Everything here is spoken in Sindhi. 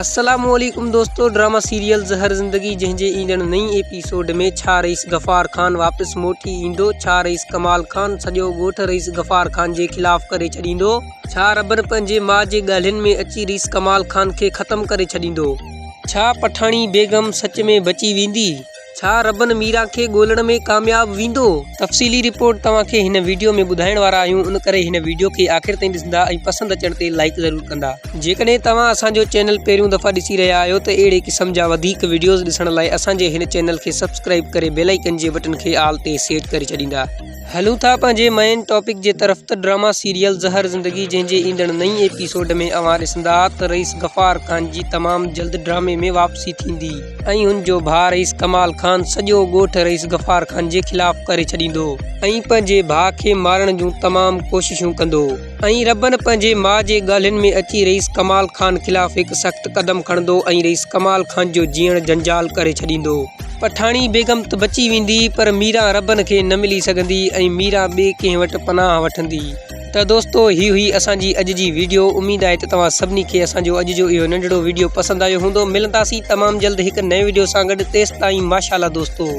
السلام عليڪم دوستو ڊراما سيريل زهر زندگي جنهن جي ايندڙ نئين ايپيسوڊ ۾ ڇا رئيس غفار خان واپس موٽي ايندو ڇا رئيس ڪمال خان سڄو ڳوٺ رئيس غفار خان جي خلاف ڪري ڇڏيندو ڇا ربن پنهنجي ماء جي ڳالهين ۾ اچي رئيس ڪمال خان کي ختم ڪري ڇڏيندو ڇا پٺاڻي بيگم سچ ۾ بچي ويندي. ڇا ربن ميران کي ڳولڻ ۾ ڪامياب ويندو؟ تفصيلي رپورٽ توهان کي هن ويڊيو ۾ ٻڌائڻ وارا آهيون ان ڪري هن ويڊيو کي آخر تائين ڏسندا ۽ پسند اچڻ تي لائيڪ ضرور ڪندا. جيڪڏهن توهان اسان جو چينل پهريون دفعا ڏسي رهيا آهيو ته اهڙي قسم جا وڌيڪ ويڊيوز ڏسڻ لاء اسان جي هن چينل کي سبسڪرائيب ڪري بيل آئيڪن جي بٽن کي آل تي سيٽ ڪري ڇڏيندا. هلون ٿا پنهنجي مئين ٽاپڪ جي طرف ته ڊراما سيريل زهر زندگي جنهن جي ايندڙ نئين ايپيسوڊ ۾ اوهان ڏسندا ته رئيس غفار خان جي تمام جلد ڊرامي ۾ واپسي ٿيندي ۽ هن جو ڀاء رئيس ڪمال خان سڄو ڳوٺ رئيس غفار خان جي خلاف ڪري ڇڏيندو ۽ پنهنجي ڀاء کي مارڻ جون تمام ڪوششون ڪندو ۽ ربن پنهنجي ماء جي ڳالهين ۾ اچي رئيس ڪمال خان خلاف هڪ سخت قدم کڻندو ۽ رئيس ڪمال خان جو جيئڻ جنجال ڪري ڇڏيندو. پٺاڻي بيگم ته بچي ويندي پر ميران ربن کي نه ملي سگهندي ۽ ميران ٻئي ڪنهن وٽ پناهه وٺندي. ته دوستو هي هئي اسان جي اڄ جي ويڊيو اميد آهي ته توهان سڀني کي اسان جو اڄ جو اهو ننڍڙو ويڊيو پسند آيو هوندو ملنداسين تمام جلد هڪ نئين ويڊيو سان گڏ تيستائين ماشاءالله دوستو.